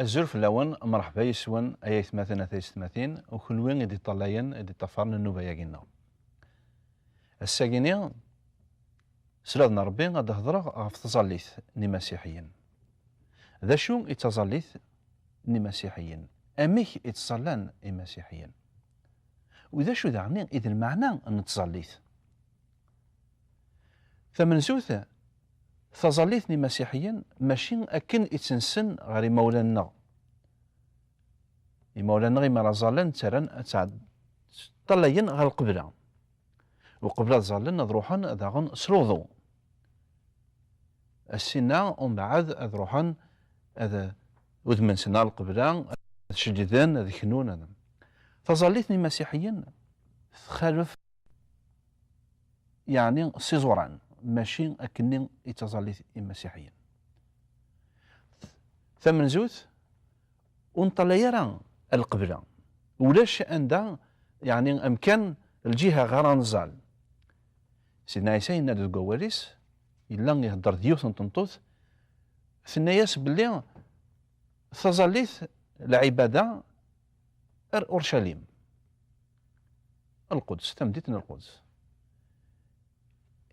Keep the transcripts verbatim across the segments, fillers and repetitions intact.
Azul fell-awen, mreḥba yes-wen, ay aytmaten, a taysetmatin, u kenwi i d-iṭṭalayen, i d-iṭṭafaren nnuba-agi-nneɣ. Ass-agi-ni, s laḍ n Ṛebbi, ad d-hedṛeɣ ɣef tẓallit n imasiḥiyen. D acu i d taẓallit n imasiḥiyen? Amek i ttẓallan imasiḥiyen? U d acu daɣen i d lmeɛna n tẓallit? Tamenzut, taẓallit n imasiḥiyen mačči akken i tt-nessen ɣer imawlan-nneɣ. Imawlan-nneɣ imi ara ẓallen, ttarran ad ttɛed-, ṭṭalayen ɣer lqebla. U qbel ad ẓallen, ad ruḥen daɣen s luḍu. Ass-inna, umbeɛd ad ruḥen ad udmen-nsen ɣer lqebla, ad ceǧden, ad knun. Ad-, taẓallit n imasiḥiyen txalef, yeɛni s iẓuran, mačči akkenni i d taẓallit imasiḥiyen. Tamenzut, ur neṭṭalay ara ar lqebla. Ulac anda, yeɛni amkan, lǧiha ɣer ara nẓal. Sidna Ɛisa yenna-d deg wawal-is, yella ihedder d yiwet n tmeṭṭut, tenna-yas belli taẓallit, lɛibada, ar Urcalim, Lquds, tamdint n Lquds.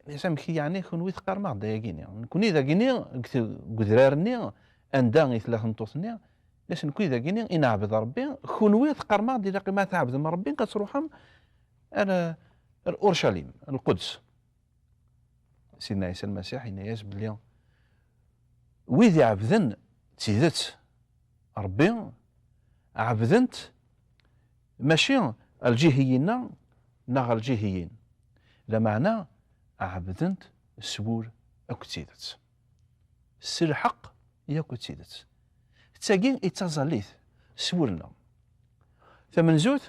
Yenna-yas, amek yeɛni kunwi teqqarem-aɣ-d ayagi-ni? Nekni dagi-ni, deg t-, deg udrar-nni, anda i tella tmeṭṭut-nni, yenna-yas, nekni dagi-ni i nɛebbed Ṛebbi, kunwi teqqarem-aɣ-d ilaq ma tɛebdem Ṛebbi, ad truḥem ar, ar Urcalim, Lquds. Sidna Ɛisa Lmasiḥ yenna-yas belli wid iɛebden d tidet Ṛebbi, ɛebden-t mačči ɣer lǧihiyin-a neɣ ɣer lǧihiyin, lameɛna ɛebden-t s wul akked tidet, s lḥeqq yakk d tidet. D tagi i d taẓallit s wul-nneɣ. Tamenzut,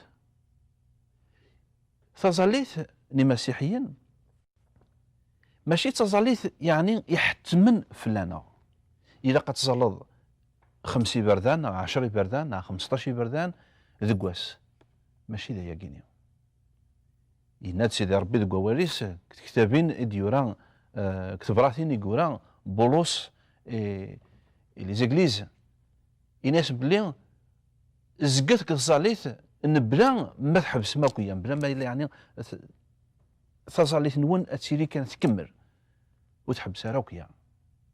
taẓallit n imasiḥiyen, mačči d taẓallit, yeɛni, iḥettmen fell-aneɣ. Ilaq ad tẓalleḍ xems iberdan, neɣ ɛecra iberdan, neɣ xemseṭṭac iberdan deg wass. Mačči d ayagi-ni. Yenna-d Sidi Ṛebbi deg wawal-is, deg tektabin i d-yura, eh, deg tebratin i yura Bulus i, i les églises. Yenna-yas belli zget deg tẓallit, mebla ma tḥebsem akk, ya, mebla ma yella, yeɛni, t-, taẓallit-nwen ad tili kan tkemmel, ur tḥebbes ara akk, ya.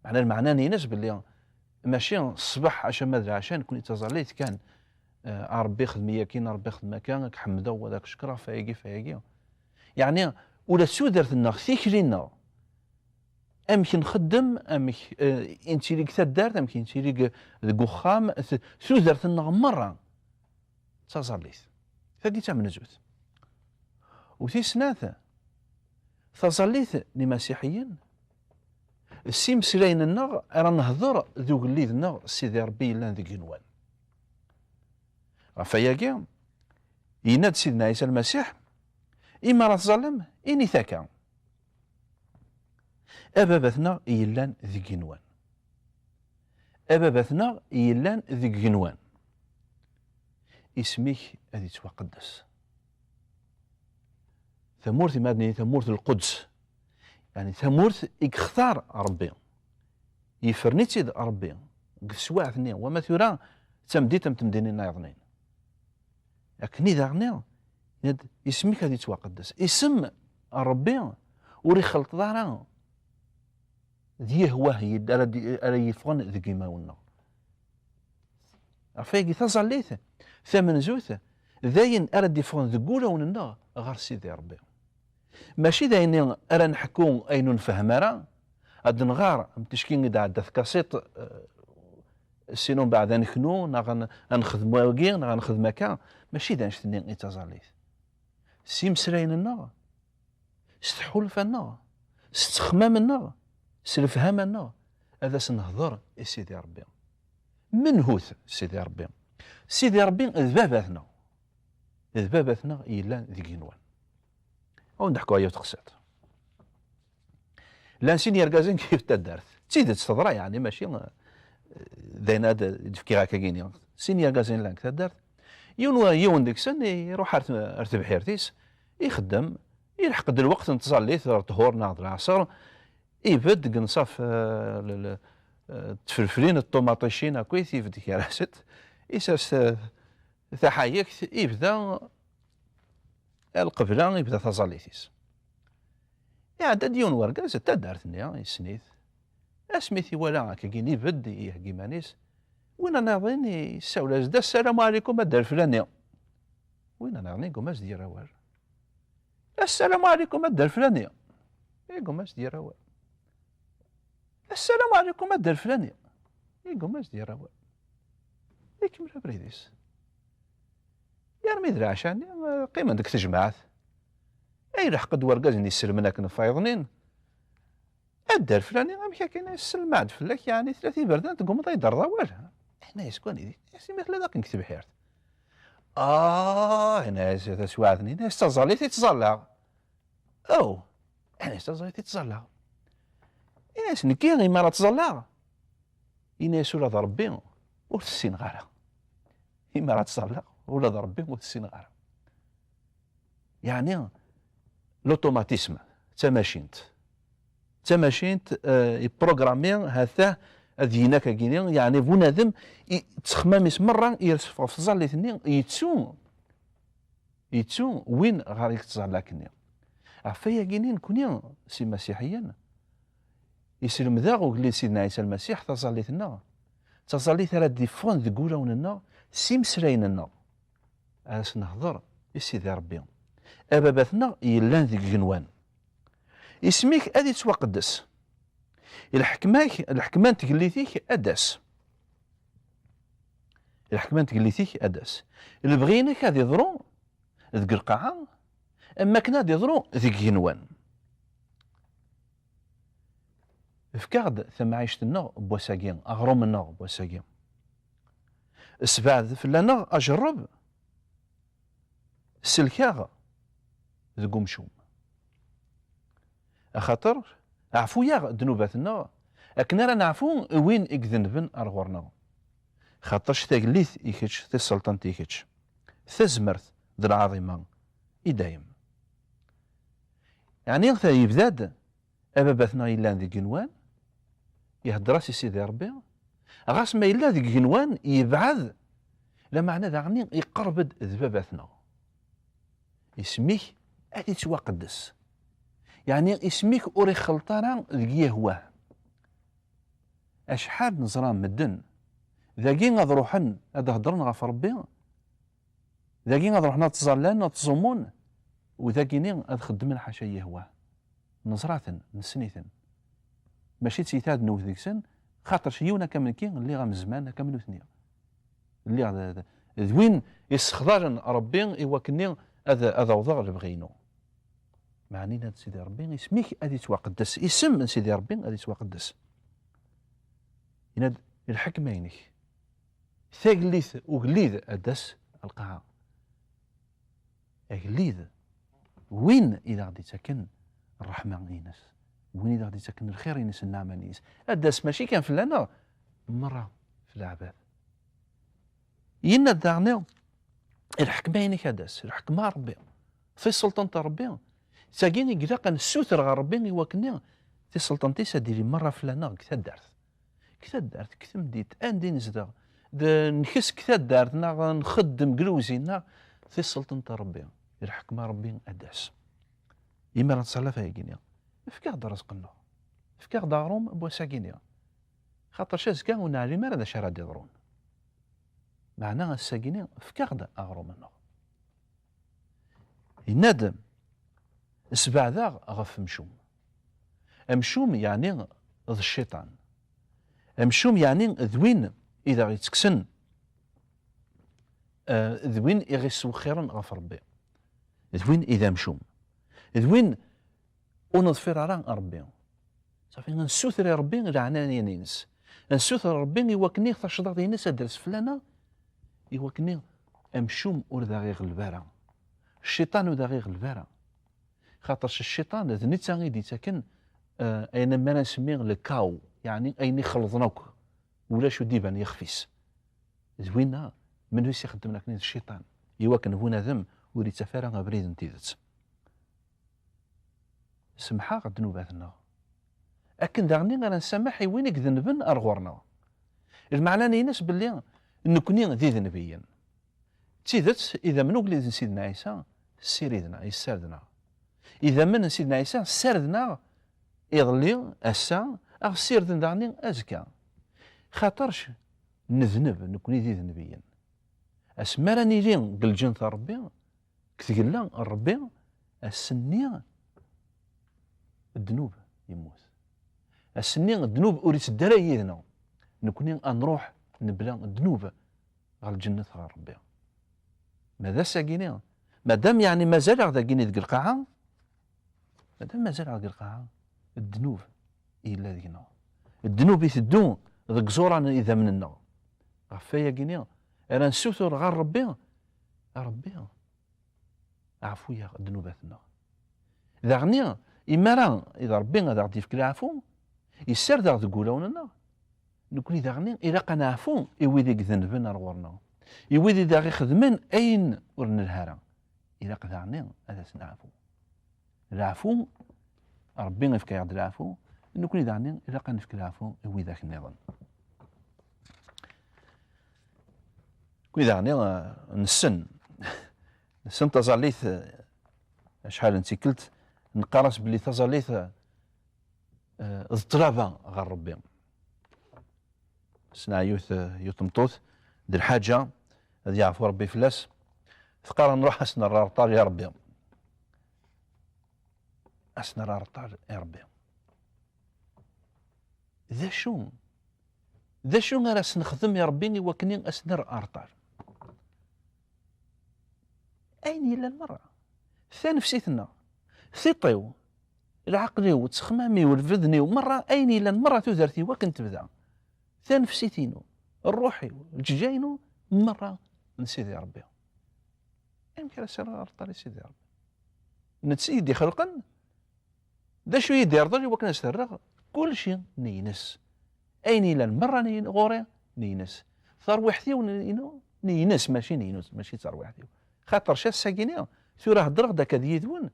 Meɛna lmeɛna-nni-ines belli mačči ṣṣbeḥ acama d lɛaca, nekni d taẓallit kan, eh, a Ṛebbi xdem-iyi akin, a Ṛebbi xdem akka, ad k-ḥemdeɣ, wa ad k-cekkreɣ, f ayagi, f ayagi. Yeɛni, ula d tudert-nneɣ, tikli-nneɣ, amek nxeddem, amek, eh, i nettili deg taddart, amek i nettili deg, deg uxxam, t-, tudert-nneɣ merra d taẓallit. Tagi d tamenzut. U tis snat, taẓallit n imasiḥiyen, s imeslayen-nneɣ ara nehder d ugellid-nneɣ Sidi Ṛebbi yellan deg igenwan. Ɣef wayagi, yenna-d Sidna Ɛisa Lmasiḥ, imi ara tẓallem, init akka: A Baba-tneɣ yellan deg igenwan. A Baba-tneɣ yellan deg igenwan. Isem-ik ad yettwaqeddes. Tamurt, imi ad nini tamurt n Lquds, yeɛni tamurt i yextar Ṛebbi, yefren-itt-id Ṛebbi deg teswiɛt-nni, wama tura d tamdint am temdinin nniḍen. Akken i daɣen, yenna-d, isem-ik ad yettwaqeddes. Isem n Ṛebbi ur ixelṭeḍ ara d yihwah yid-, ara d-, ara yeffɣen deg imawen-nneɣ. Ɣef wayagi, taẓallit tamenzut d ayen ara d-iffɣen deg wulawen-nneɣ ɣer Sidi Ṛebbi. Mačči d ayen ara nḥekku ayen ur nfehhem ara, ad nɣar am ticki i d-ɛedda tkasiṭ, eh, sin umbeɛd ad neknu, neɣ ad n-, ad nexdem wagi, neɣ ad nexdem akka. Mačči d annect-nni i d taẓallit. S imeslayen-nneɣ, s tḥulfa-nneɣ, s ttexmam-nneɣ, s lefhama-nneɣ, ad as-nehder i Sidi Ṛebbi. Menhu-t Sidi Ṛebbi? Sidi Ṛebbi d Baba-tneɣ. D Baba-tneɣ yellan deg igenwan. Ad wen-d-ḥkuɣ yiwet teqsiṭ. Llan sin yergazen deg yiwet taddart. D tidet teḍra, yeɛni, mačči, eh, d ayen ad d-fkiɣ akka-gini. Sin yergazen llan deg taddart. Yiwen wa-, yiwen deg-sen iruḥ ar t-, ar tebḥirt-is, ixeddem, ilḥeq-d lweqt n tẓallit, ar ṭhur neɣ d lɛeṣr, ibedd deg nnṣaf, eh, l-, l-, eh, tfelflin d ṭumaṭicin akkit, ibedd gar-asent, isers, eh, taḥayekt, ibda lqebla, ibda taẓallit-is. Iɛedda-d yiwen wergaz d taddart-nni, yessen-it. Asmi t-iwala akkagin ibedd, iheggi iman-is, win nniḍen yessawel-as-d: "Assalamu ɛlikum a dda leflani." Win nniḍen igumma ad s-d-yerr awal. "Assalamu ɛlikum a dda leflani." Igumma ad s-d-yerr awal. "Assalamu ɛlikum a dda leflani." Igumma ad s-d-yerr awal. Ikemmel abrid-is. Yarmi d lɛaca-nni, eh, qqimen deg tejmaɛt. Ay leḥq-d wergaz-nni iselmen akken ɣef wayeḍnin. "A dda leflani, amek akken, sselmeɣ-d fell-ak, yeɛni tlata iberdan, teggummeḍ ad yi-d-terreḍ awal?" Yenna-yas: "Kwan, yenna-yas, imi telliḍ akken deg tebḥirt." "Ah," yenna-yas, taswiɛt-nni, yenna-yas: "D taẓallit i ttẓallaɣ." "Aw," yenna-yas, "d taẓallit i ttẓallaɣ." Yenna-yas: "Nekki, imi ara ttẓallaɣ," yenna-yas, "ula d Ṛebbi ur t-ssineɣ ara. Imi ara ttẓallaɣ, ula d Ṛebbi ur t-ssineɣ ara." Yeɛni, l'automatisme, d tamacint. D tamacint, eh, iprogrammi, ha-t-a ad yini akkagini, yeɛni bunadem, i, ttexmam-is merra yers ɣef tẓallit-nni, yettu, yettu win ɣer i yettẓalla akkenni. Ɣef wayagini nekni, s imasiḥiyen, iselmed-aɣ ugellid Sidna Ɛisa Lmasiḥ taẓallit-nneɣ, d taẓallit ara d-iffɣen deg wulawen-nneɣ, s imeslayen-nneɣ. Ad as-nehder i Sidi Ṛebbi, a Baba-tneɣ yellan deg igenwan, isem-ik ad ittwaqeddes, lḥekma-k, lḥekma n tgellit-ik ad d-tas, lḥekma n tgellit-ik ad d-tas, lebɣi-inek ad iḍru deg lqaɛa am wakken ad iḍru deg igenwan. Efk-aɣ-d tamɛict-nneɣ n wass-agi, aɣrum-nneɣ n wass-agi. Sbeɛd fell-aneɣ ajerreb, sellek-aɣ deg umcum. Axaṭer ɛfu-yaɣ ddnubat-nneɣ, akken ara neɛfu i win i idenben ar ɣur-neɣ. Xaṭerc tagellit i kečč, tiselṭent i kečč, tazmert d lɛaḍima i dayem. Yeɛni, ta yebda-d a Baba-tneɣ yellan deg igenwan, ihedder-as i Sidi Ṛebbi, ɣas ma yella deg igenwan, yebɛed, lameɛna daɣen iqerreb-d d Baba-tneɣ. Isem-ik ad ittwaqeddes. Yeɛni isem-ik ur ixelleṭ ara deg yihwah. Acḥal neẓra medden, dagi ad ruḥen ad d-heddren ɣef Ṛebbi, dagi ad ruḥen ad ttẓallan, ad ttẓummun, u dagini ad xeddmen ḥaca yihwah. Neẓra-ten, nessen-iten. Mačči d tiyita ad newwet deg-sen, xaṭerc yiwen akka am nekki, lliɣ am zzman akka am nutni. Lliɣ d, d, d win yessexdalen Ṛebbi i wakken ad, ad awḍeɣ lebɣi-inu. Meɛna yenna-d Sidi Ṛebbi, isem-ik ad ittwaqeddes, isem n Sidi Ṛebbi ad ittwaqeddes. Yenna-d, lḥekma-inek. Tagellit, ugellid ad d-tas ɣer lqaɛa. Agellid, win i d aɣ-d-ittaken ṛṛeḥma-ines, win i d aɣ-d-ittaken lxir-ines, nneɛma-ines, ad d-tas mačči kan fell-aneɣ, merra f leɛbad. Yenna-d daɣen, lḥekma-inek ad d-tas, lḥekma n Ṛebbi, tiselṭent n Ṛebbi, d tagi i ilaq ad nessuter ɣer Ṛebbi i wakken tiselṭent-is ad d-tili merra fell-aneɣ deg taddart. Deg taddart, deg temdint, anda i nezdeɣ, d, nkes deg taddart, neɣ nxeddem deg lewzin, neɣ tiselṭent n Ṛebbi, lḥekma n Ṛebbi ad d-tas. Imi ara nettṣalla ɣef wayagi-nni, efk-aɣ-d ṛṛezq-nneɣ, efk-aɣ-d aɣrum n wass-agi-nni, xaṭerc azekka ur neɛlim ara d acu ara d-iḍrun. Meɛna ass-agi-nni, efk-aɣ-d aɣrum-nneɣ. Yenna-d, sbeɛd-aɣ ɣef umcum. Amcum, yeɛni d cciṭan. Amcum, yeɛni d win i d aɣ-ittekksen, eh, d win i ɣ-iswexxiren ɣef Ṛebbi. D win i d amcum. D win ur neḍfir ara Ṛebbi. Safi, ad nessuter i Ṛebbi leɛnaya-ines. Ad nessuter Ṛebbi i wakken tacḍaḍt-ines ad d-ters fell-aneɣ, i wakken amcum ur d aɣ-iɣelleb ara. Cciṭan ur d aɣ-iɣelleb ara. Xaṭer s cciṭan d netta i d-ittaken, eh, ayen mi ara nsemmi le chaos, yeɛni ayen ixelḍen akk, ulac ur d-iban yixef-is. D winna, menhu i s-ixeddmen akken d cciṭan, i wakken bunadem ur ittaf ara abrid n tidet. Semḥeɣ ddnubat-nneɣ. akken daɣen ara nsameḥ i win i idenben ar ɣur-neɣ. Lmeɛna-ines belli nekni d idenbiyen. D tidet, idammen ugellid n Sidna Ɛisa ssiriden-aɣ, yessarden-aɣ. Idammen n Sidna Ɛisa ssarden-aɣ iḍelli, ass-a, a ɣ-ssirden daɣen azekka. Xaṭerc nedneb, nekni d idenbiyen. Asmi ara nili deg lǧennet n Ṛebbi, deg tgella n Ṛebbi, ass-nni ddnub yemmut. Ass-nni ddnub ur itteddu ara yid-neɣ. Nekni ad nruḥ mebla ddnub ɣer lǧennet ɣer Ṛebbi. Ma d ass-agi-ni, madam yeɛni mazal-aɣ dagi-ni deg lqaɛa, madam mazal-aɣ deg lqaɛa, ddnub yella deg-neɣ. Ddnub iteddu deg iẓuran n idammen-nneɣ. Ɣef wayagi-ni ara nessutur ɣer Ṛebbi, a Ṛebbi, ɛfu-yaɣ ddnubat-nneɣ. Daɣen, imara i d Ṛebbi ad aɣ-d-yefk leɛfu, yessared-aɣ deg wulawen-nneɣ, nekni daɣen ilaq ad neɛfu i wid i idenben ar ɣur-neɣ, i wid i d aɣ-ixedmen ayen ur nelhi ara. Ilaq daɣen ad as-neɛfu. Leɛfu, Ṛebbi ifka-yaɣ-d leɛfu, nekni daɣen ilaq ad nefk leɛfu i widak nniḍen. Nekni daɣen, eh, nessen, nessen taẓallit, eh, acḥal n tikkelt neqqar-as belli taẓallit, eh, eh, d ṭṭlaba ɣer Ṛebbi. Sneɣ yiwet, eh, yiwet tmeṭṭut d lḥaǧa, ad yeɛfu Ṛebbi fell-as, teqqar nruḥ ad s-nerr areṭṭal i Ṛebbi. Ad s-nerr areṭṭal i Ṛebbi. D acu, d acu ara s-nexdem i Ṛebbi i wakken ad s-nerr areṭṭal? Ayen yellan merra. Tanefsit-nneɣ, tiṭ-iw, lɛeql-iw, ttexmam-iw, lbedn-iw, merra, ayen yellan merra, tudert-iw akken tebda. Tanefsit-inu, ṛṛuḥ-iw, lǧeǧǧa-inu, merra n Sidi Ṛebbi. Amek ara s-rreɣ areṭṭal i Sidi Ṛebbi? Netta i yi-d-ixelqen, d acu i yi-d-irḍel i wakken ad s-t-rreɣ? Kulci n ines. Ayen yellan merra n ɣur-i n ines. Tarwiḥt-iw n, inu, n ines, mačči n inu, mačči d tarwiḥt-iw. Xaṭer ass-agi-ni, tura heddreɣ-d akka d yid-wen,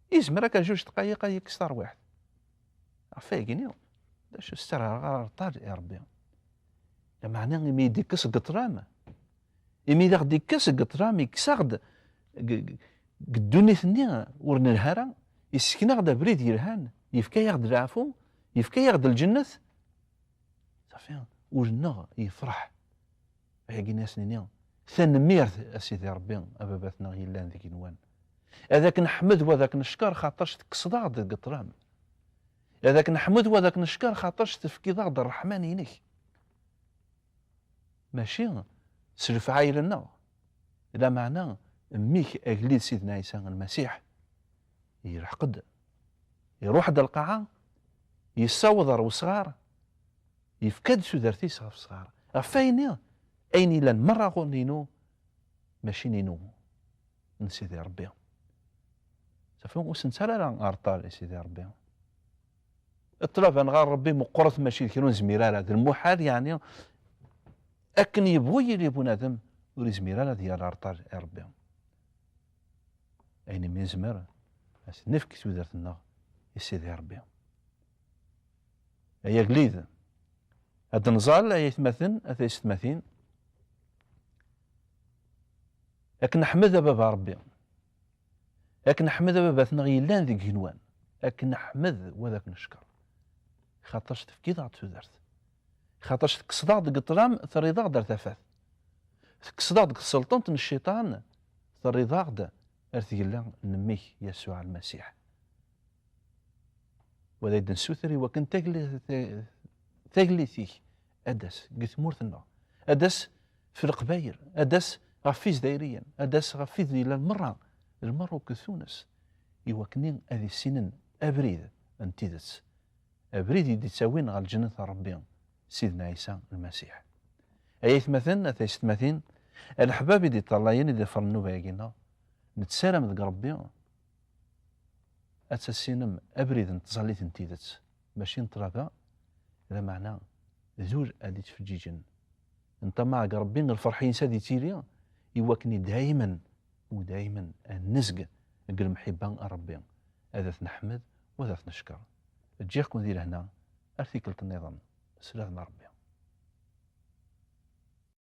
izmer akka juj dqayeq ad yekkes tarwiḥt. Ɣef wayagi-ni, d acu, s-ttarraɣ areṭṭal i Ṛebbi? Lameɛna imi i d-ikkes deg ṭṭlam, imi d aɣ-d-ikkes deg ṭṭlam, ikkes-aɣ-d deg, deg, deg ddunit-nni ur nelhi ara, yessken-aɣ-d abrid yelhan, yefka-yaɣ-d leɛfu, yefka-yaɣ-d lǧennet. Safi, ul-nneɣ yefreḥ. Ayagi-nni ad s-nini, tanemmirt a Sidi Ṛebbi, a Baba-tneɣ yellan deg igenwan. Ad ak-neḥmed wa ad ak-neckeṛ xaṭerc tekkseḍ-aɣ-d deg ṭṭlam. Ad ak-neḥmed wa ad ak-neckeṛ xaṭerc tefkiḍ-aɣ-d ṛṛeḥma-inek. Mačči s lefɛayel-nneɣ, lameɛna mmi-k, agellid Sidna Ɛisa Lmasiḥ, yelḥeq-d, iruḥ-d ɣer lqaɛa, yessaweḍ ɣer wesɣar, yefka-d tudert-is ɣef wesɣar. Ɣef wayenni, ayen yellan merra ɣur-inu, mačči n inu, n Sidi Ṛebbi. Safi, ur s-nettarra ara areṭṭal i Sidi Ṛebbi. Ṭṭlaba-nneɣ ɣer Ṛebbi meqqret, mačči d kra ur nezmir ara, d lmuḥal, yeɛni akken yebɣu yili bunadem, ur yezmir ara ad yerr areṭṭal i Ṛebbi. Ayen umi nezmer, ad s-nefk tudert-nneɣ i Sidi Ṛebbi. Ay agellid, ad nẓall, ay aytmaten, a taysetmatin, ad k-neḥmed a Baba Ṛebbi, ad k-neḥmed a Baba-tneɣ yellan deg igenwan, ad k-neḥmed wa ad k-neckeṛ. Xaṭerc tefkiḍ-aɣ-d tudert. Xaṭerc tekkseḍ-aɣ-d deg ṭṭlam, terriḍ-aɣ-d ar tafat. Tekkseḍ-aɣ-d deg tselṭent n cciṭan, terriḍ-aɣ-d ar tgella n mmi-k, Yasuɛ Lmasiḥ. Wa ad ak-d-nessuter i wakken tagli-, ta-, tagellit-ik ad d-tas deg tmurt-nneɣ, ad d-tas f Leqbayel, ad d-tas ɣef Izzayriyen, ad d-tas ɣef wid yellan merra, Lmerruk d Tunes, i wakken ad issinen abrid n tidet, abrid i d-ittawin ɣer lǧennet n Ṛebbi, Sidna Ɛisa Lmasiḥ. Ay aytmaten, a taysetmatin, a leḥbab i d-iṭṭalayen i d-iḍefren nnuba-agi-nneɣ, nettsaram deg Ṛebbi ad tassinem abrid n tẓallit n tidet, mačči n ṭṭlaba, lameɛna d ul ad ittfeǧǧiǧen. Nṭamaɛ deg Ṛebbi, lferḥ-ines ad ittili, i wakken i daymen u daymen ad nezg deg lemḥibba n Ṛebbi, ad at-neḥmed u ad at-neckeṛ. Ǧǧiɣ-ken di lehna, Ar tikkelt nniḍen, s lehna n Ṛebbi.